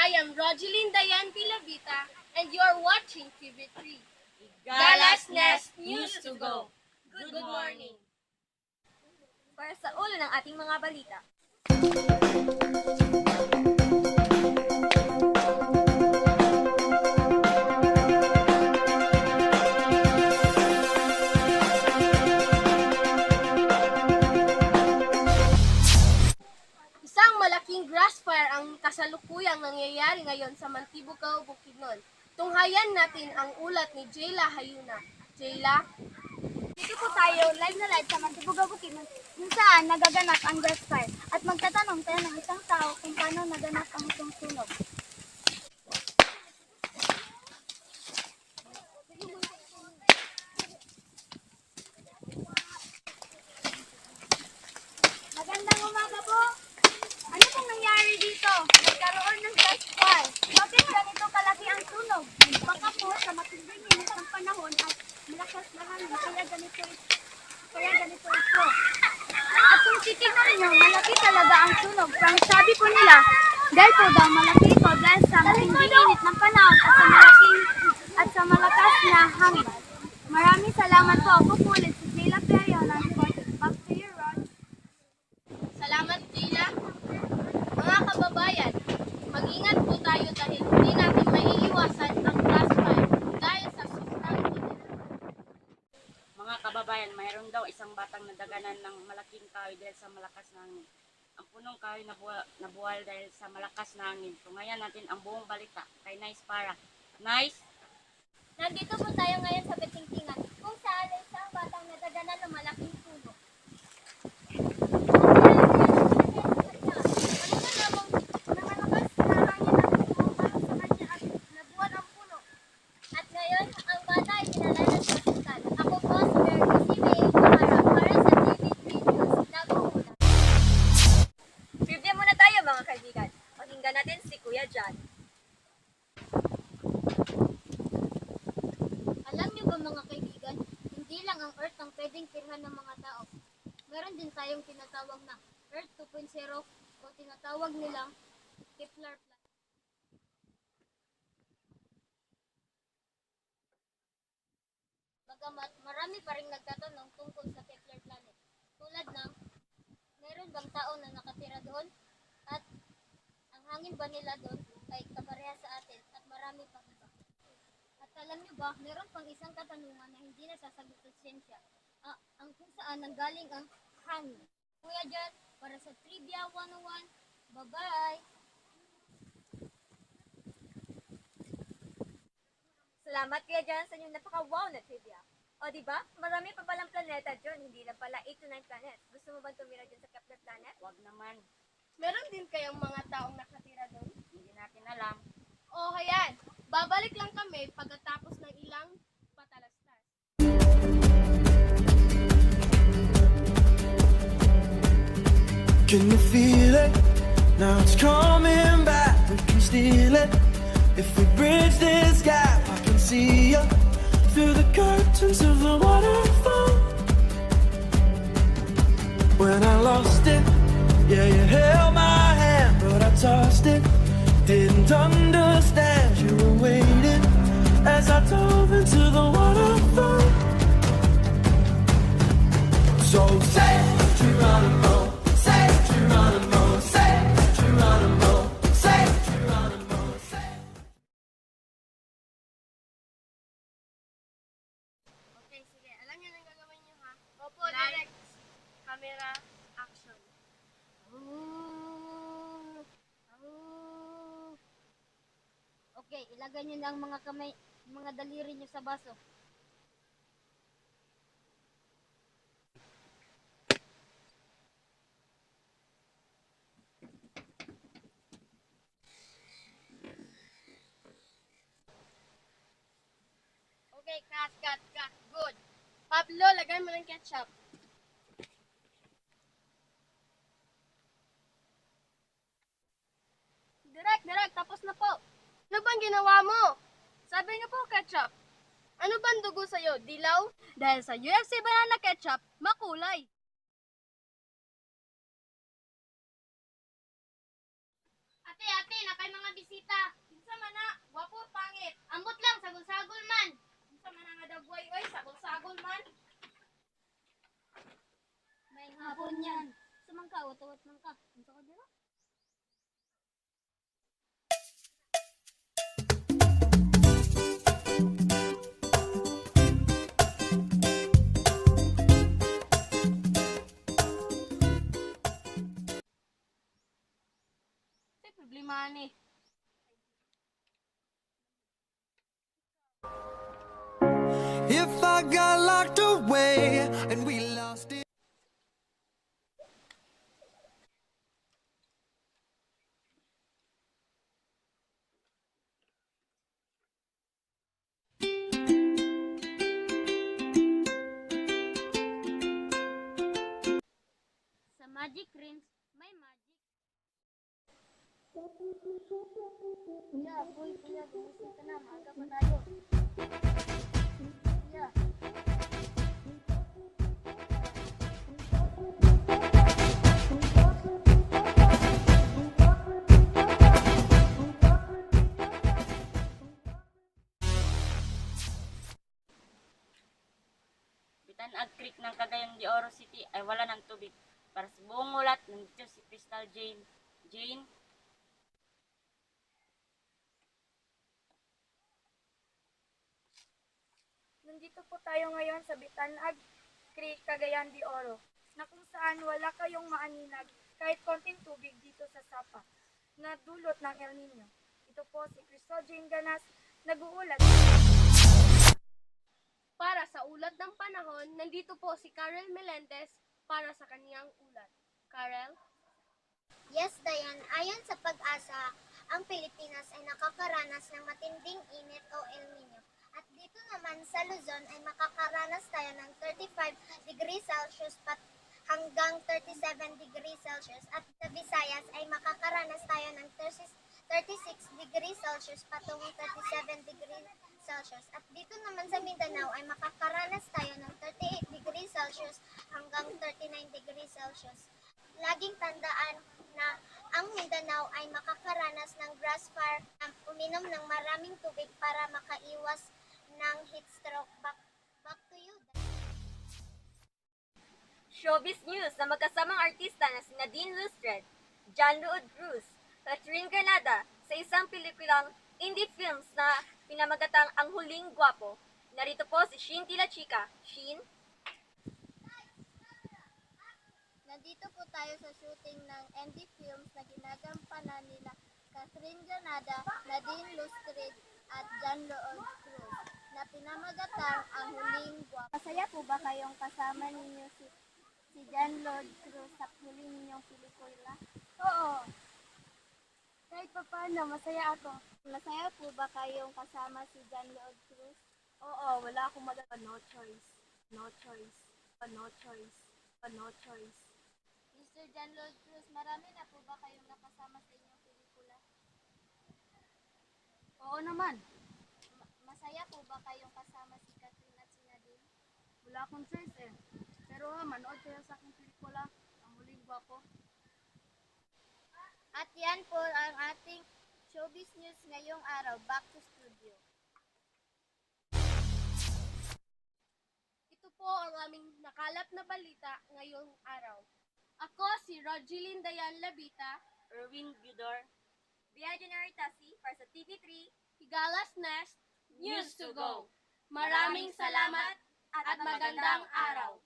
I am Rogeline Dayan Pilavita, and you are watching TV3. Galas Nest News to Go. Good morning. Para sa ulo ng ating mga balita. Isang malaking grass fire ang kasalukuyang nangyayari ngayon sa Mantibugaw, Bukidnon. Tunghayan natin ang ulat ni Jayla Hayuna. Jayla? Dito po tayo, live na live sa Mantibugaw, Bukidnon, kung saan nagaganap ang grass fire. At magtatanong tayo ng isang tao kung paano naganap ang itong sunog. Magandang umaga po! Ano pong nangyari dito? Nagkaroon ng grass fire. Bakit ganito kalaki ang sunog? Baka po sa matinding init ng panahon at malakas na hangin, kaya ganito ito. At kung titignan niyo, malaki talaga ang sunog. Ang sabi po nila, dahil po daw malaki ito dahil sa matinding init ng panahon at sa malakas na hangin. Maraming salamat po. Ako po ulit si Sheila Perio ng Sport. Back to you, Rod. Salamat, Jayla. Mga kababayan, mag-ingat po tayo dahil hindi natin maiiwasan ang grass fire dahil sa sobrang init. Mga kababayan, mayroon daw isang batang nadaganan ng malaking kahoy dahil sa malakas na hangin. Ang punong kahoy nabuwal dahil sa malakas na hangin. Tungayan natin ang buong balita kay Nice Para. Nice! Nandito po tayo ngayon sa Betingtingan, kung saan ay isang batang nadaganan ng malaking sunog. At ngayon, ang bata ay pinalala sa ospital. Ako po si Mary May Ibarra para sa TV3 News. Nag-uulat. Trivia muna tayo mga kaibigan. Pakinggan natin si Kuya John. Alam niyo ba mga kaibigan, hindi lang ang Earth ang pwedeng tirhan ng mga tao. Meron din tayong tinatawag na Earth 2.0 o tinatawag nilang Kepler planet. Bagamat marami pa rin nagtatanong tungkol sa Kepler planet. Tulad ng, meron bang tao na nakatira doon? At ang hangin ba nila doon ay kapareha sa atin? At marami pang iba. At alam niyo ba, meron pang isang katanungan na hindi nasasagot sa siyensya. Ang kung saan nanggaling ang hangin. Kuya Jan, para sa Trivia 101, bye-bye! Salamat Kuya John sa inyong napaka-wow na trivia. O diba, marami pa palang planeta dyan, hindi lang pala 8 to 9 planets. Gusto mo bang tumira dyan sa Kepler planet? Wag naman. Meron din kayong mga taong nakatira doon? Hindi natin alam. O hayan, babalik lang kami pagkatapos ng ilang patalastas. Can you feel it? Now it's coming back. We can steal it. If we bridge this gap, I can see you through the curtains of the waterfall. When I lost it, yeah, you held my hand, but I tossed it. Didn't understand you were waiting as I dove into the waterfall. So say Geronimo, say Geronimo, say Geronimo, say Geronimo, say. Okay, sige. Alam niyo na yung gagawin niyo, ha? Opo, direct. Camera, action. Okay, ilagay niyo na ang mga kamay, mga daliri niyo sa baso. Okay, cut. Good. Pablo, lagay mo ng ketchup. Direct. Tapos na po. Ano bang ginawa mo? Sabi niyo po, ketchup. Ano bang dugo sa'yo? Dilaw? Dahil sa UFC banana ketchup, makulay. Ate, na kay mga bisita. If I got locked away and we lost it. Sa magic rings, may magic. Kuya, kuya, gumising ka na. Maaga pa tayo. Kuya. Bitan-ag Creek ng Cagayan de Oro City ay wala ng tubig. Para sa buong ulat, nandito si Crystal Jane. Jane, Nandito po tayo ngayon sa Bitanag Creek, Cagayan de Oro, na kung saan wala kayong maaninag kahit konting tubig dito sa Sapa, na dulot ng El Nino. Ito po si Crystal Jane Ganas, nag-uulat. Para sa ulat ng panahon, nandito po si Karel Melendez para sa kaniyang ulat. Karel? Yes, Dayan. Ayon sa pag-asa, ang Pilipinas ay nakakaranas ng matinding init o El Nino. At dito naman sa Luzon ay makakaranas tayo ng 35 degrees Celsius hanggang 37 degrees Celsius. At sa Visayas ay makakaranas tayo ng 36 degrees Celsius patungong 37 degrees Celsius. At dito naman sa Mindanao ay makakaranas tayo ng 38 degrees Celsius hanggang 39 degrees Celsius. Laging tandaan na ang Mindanao ay makakaranas ng grass fire at uminom ng maraming tubig para makaiwas ng heat stroke. Back to you. Showbiz News na magkasamang artista na si Nadine Lustre, John Lloyd Cruz, Catherine Granada sa isang pelikulang indie films na pinamagatang Ang Huling Gwapo. Narito po si Shin Tila Chica. Shin? Nandito po tayo sa shooting ng indie films na ginagampanan nila Catherine Granada, Nadine Lustre at John Lloyd Cruz na pinamagatang Ang Huling Gwapo. Masaya po ba kayong kasama ninyo si John Lloyd Cruz sa huling ninyong pelikula? Oo. Kahit pa paano, masaya ako. Masaya po ba kayong kasama si John Lloyd Cruz? Oo, wala akong magagawa. No choice. No choice. No choice. No choice. Mr. John Lloyd Cruz, marami na po ba kayong nakasama sa inyong pelikula? Oo naman. Masaya po ba kayong kasama si Catherine at si Nadine? Wala akong choice eh. Pero manood kayo sa aking pelikula, Ang Huling Gwapo. At yan po ang ating showbiz news ngayong araw. Back to studio. Ito po ang aming nakalap na balita ngayong araw. Ako si Rogeline Dayan Labita, Erwin Budor, Bia January Tasi para sa TV3. Higalas Nest, News to Go. Maraming salamat at magandang araw.